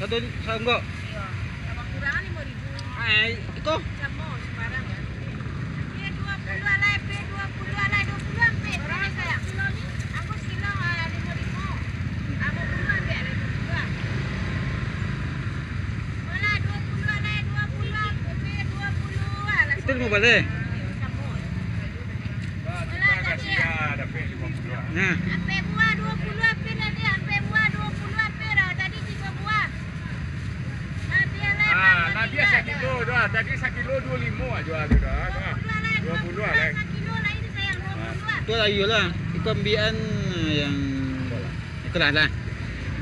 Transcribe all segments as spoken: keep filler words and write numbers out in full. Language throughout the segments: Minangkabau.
Ado saunggok? Iyo. Tambah kurang limo ribu. Ai, iko? Samo, sembarang, kan? Iyo, duo puluah lah, P, duo puluah lah, duo puluah ampek, sayang. Angku sekilo, ah, limo ribu. Ambo puluah ampek lah, duo puluah. Alah, duo puluah lah, duo puluah, P, duo puluah lah. Itu limo baleh? Iyo, samo. Nah. Ampek buah duo puluah, P, tadi ampek buah duo puluah, P, dah. Tadi tigo buah. Labiah lah, Ah, Bang, labiah tigo sakilo dah. Tadi sakilo duo limo ajo ado dah. Duo puluah lah, Duo puluah lah. Sakilo lain, sayang, duo puluah. Tu lah, iyolah. Iko ambian yang iko lah, lah.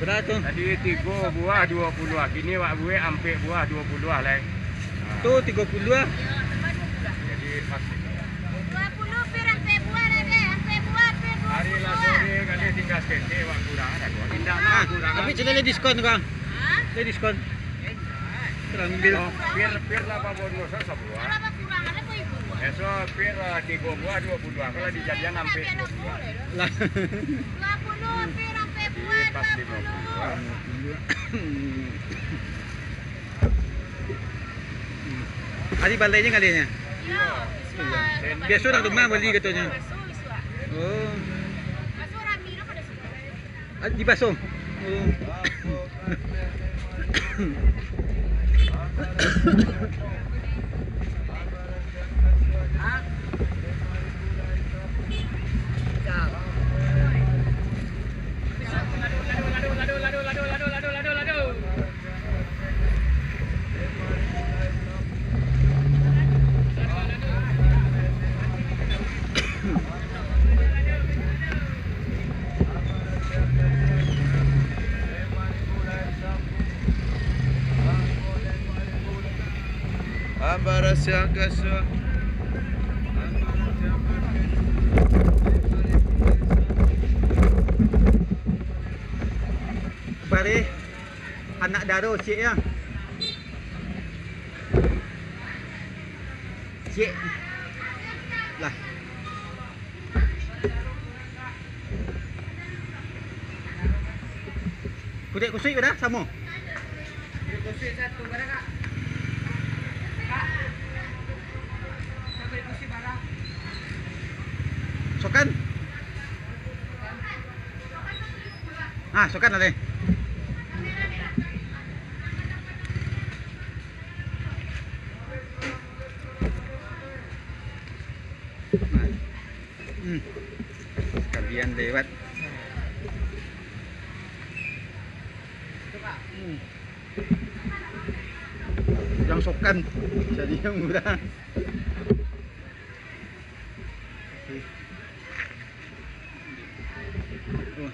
Bara tu? Tadi tigo buah duo puluah. Kini wak buek ampek buah duo puluah lah. Tu tigo puluah. Iyo, tambah duo puluah. Jadi pas. Duo puluah, P, ampek buah dah, deh. Ampek buah, P, duo puluah. Hari lah sore kali tingga saketek, wak kurang dah, wak. Indak mah kurang. Tapi sudah ada diskon, Kang? Hah? Ada diskon. Kurang ambil. Oh, pir, pir lah, Pak Bonus, sabuah. Kalau kurang, ada kok ibu. Biaso pir, ah, tigo buah duo puluah. Kalau dijadian ampek duo puluah. Lah. Duo puluah, P, ampek buah, duo puluah. Ari balai je ngalihnyo? Iyo, isuak. Biaso urang rumah bali katonyo. Biaso, isuak. Oh. Biaso rami lah pado isuak. Ah, dibaso. Oh. Bareh anak daro ciek yo. Ciek. Lah. Kutek kusuik dah samo. Kutek kusuik satu, bara, Kak? Kak. Sampai kusuik bara. Sokan. Ah, sokan lah deh. Hmm. Sakalian lewat. Hmm. Yang sokan, jadi yang murah. Oh.